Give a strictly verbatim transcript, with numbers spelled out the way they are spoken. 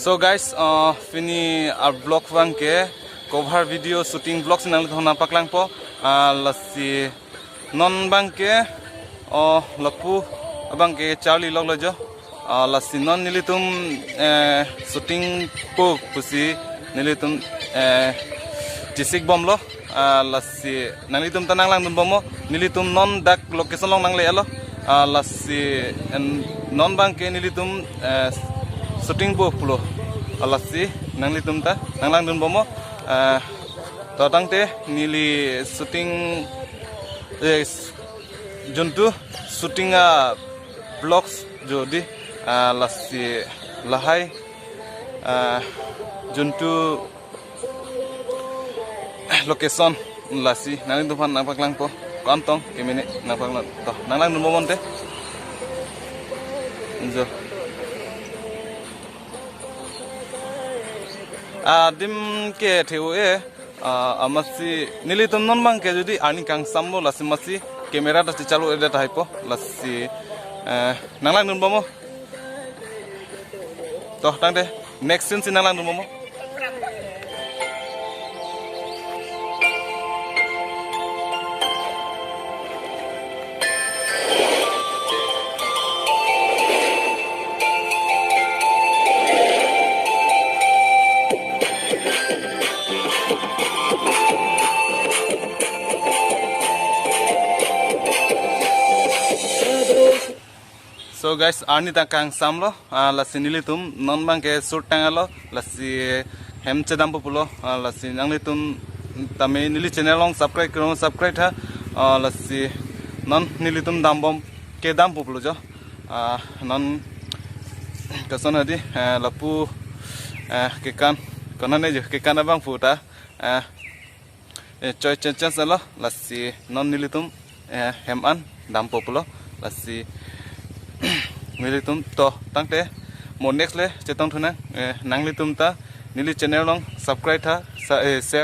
So guys, uh, pini a-vlog abangke cover video shooting vlog si nanglitum aphan nangpaklangpo. Uh, lasi non abangke, uh, lapu abangke charli lok lo jo. Uh, lasi non nelitum, eh, shooting po pusi nelitum, eh, chisik bomlo. Ah, lasi nanglitum ta nanglangdun bommo, nelitum non dak location along nangle-etlo. Ah, lasi en, non abangke nelitum, eh, shooting po pulo. Ah, lasi nanglitum ta nanglangdun bommo. Ah, to tangte neli shooting, eh, s-, juntu shooting a-vlogs jo dei, ah, lasi lahai, ah, juntu location lasi nanglitum aphan nangpaklangpo. Ko-an tong kemene nangpaklang to, nanglangdun bomnon te. Jo. Adim ke theu e, ah, amatsi nelitum non abangke jodi arni kangsamlo lasi amatsi camera ta chechalo edet haipo lasi, eh, nanglangdun bommo. To tangte next scene si nanglangdun bommo. So guys, arni ta kangsamlo, ah, lasi nelitum non abangke shoot tanglo, lasi hem chedampo pulo, ah, lasi nanglitum tame neli channel along subscribe kro, subscribe tha, ah, lasi non nelitum dambom kedampo pulo jo, ah, non koson hadi, eh, lapu, eh, kekan, konane jo kekan abangphu ta, eh, eh, choi chen chen lo, lasi non nelitum, eh, hem an dampo pulo, lasi nelitum to tangte mo next le chetongthu nang, eh, nanglitum ta neli channel along subscribe tha, sa-, eh, share